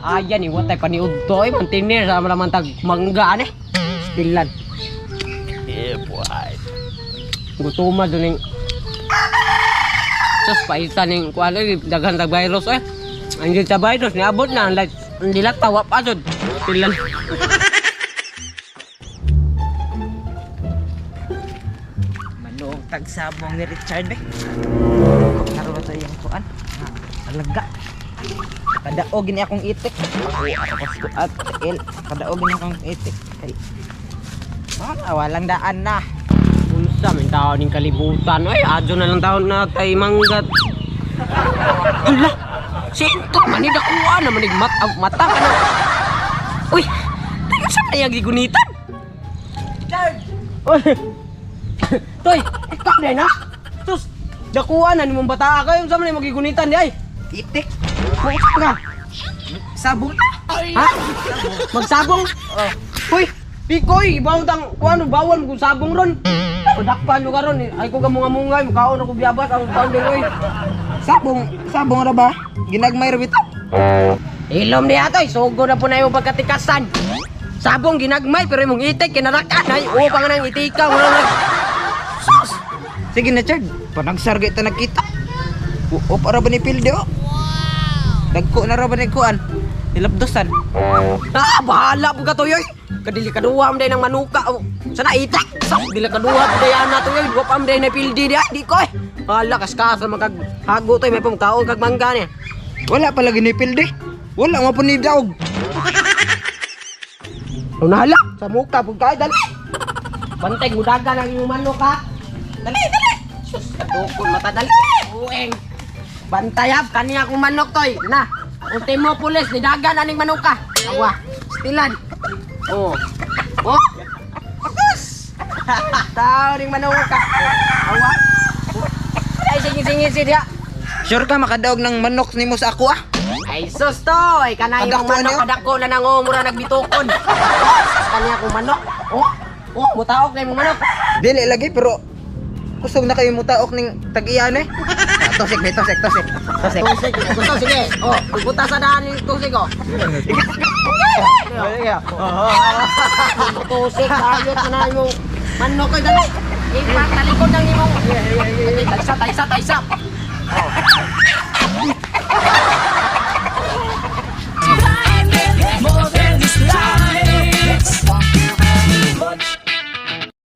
Ayan ni watay paniudto eh mantinir sa man tag mangga ane. Stilan. Yeah, boy. Gutuma dun ning Sus paita ning kuan eh daghan tag virus eh. Ang sa virus niabot na ang like ang dilat tawa pa jud. Stilan. Manuog tagsabong ni Richard eh. Karon to iyang kuan. Alaga. Kadaog gini akong itik. Ako at el kadaog gini akong itik. Kay ah, walang daan na. Unsa man taon ning kalibutan oy, adyo na lang taon na kay manggat. Hala. Sinto man ni dakuha na manig mat mata ka na. Uy, tayo sa kaya gigunitan. Richard! Uy. Toy, ikaw na na. Sus, dakuha na nimong bataa kayo unsa man ni magigunitan di ay. Itik. Bukas ka. Sabong. Ha? Magsabong? Oh. Uy, Pikoy, bawang tang kuano bawal mo kung sabong ron. Padakpan mo karon ay ko gamunga-mungay, mukaon ako biyabas ang taon din oy. Sabong, sabong ra ba? Ginagmay ra bitaw. Ilom niya toy, sugo na po na yung pagkatikasan. Sabong ginagmay pero imong itik kinarakan ay o pa nga nang itika wala nag. Sus! Sige na, Chard. Panagsarga ito nagkita. Oo, para ba ni Pilde, oh? Dagko na ra ba ni kuan? Nilabdosan. Ah, bahala po ka toy oy. Kadili kaduha man ng manuka. Oh. Sana itik. Sa dili kaduha po dayana toy oy. Wa pa man day na pildi di ay di ko eh. Hala kaskas magkag hago toy may pamkaon kag mangga ni. Wala pala gini Pilde. Wala mo po ni daog. Unahala sa muka pug kay dali. Bantay mudagan ang imong manok ha. Dali dali. Sus, kadukon mata dali. Ueng. Bantay hap kani akong manok toy. Na. Ultimo pulis nidagan aning manok ka. Awa. Stilan. Oh. Oh. Sus. Tao ning manok ka. Awa. Ay singi-singi diha. Sure ka makadaog ng manok nimo sa ako ah? Ay sus toy, kanay imong Kadako manok niyo? kadako na nang mura nagbitukon. Sus kani akong manok. Oh. Oh, mutaok na imong manok. Dili lagi pero kusog na kayo mutaok ning tag-iyan eh. Ah, tosik, be, tosik, tosik. Tosik. Tusik, gusto sige. Oh, pupunta sa daan yung tusik oh. Tusik, ayot na na imong manok ko dali. Ipatalikod ng imong. Taysa, taysa, taysa. Oh.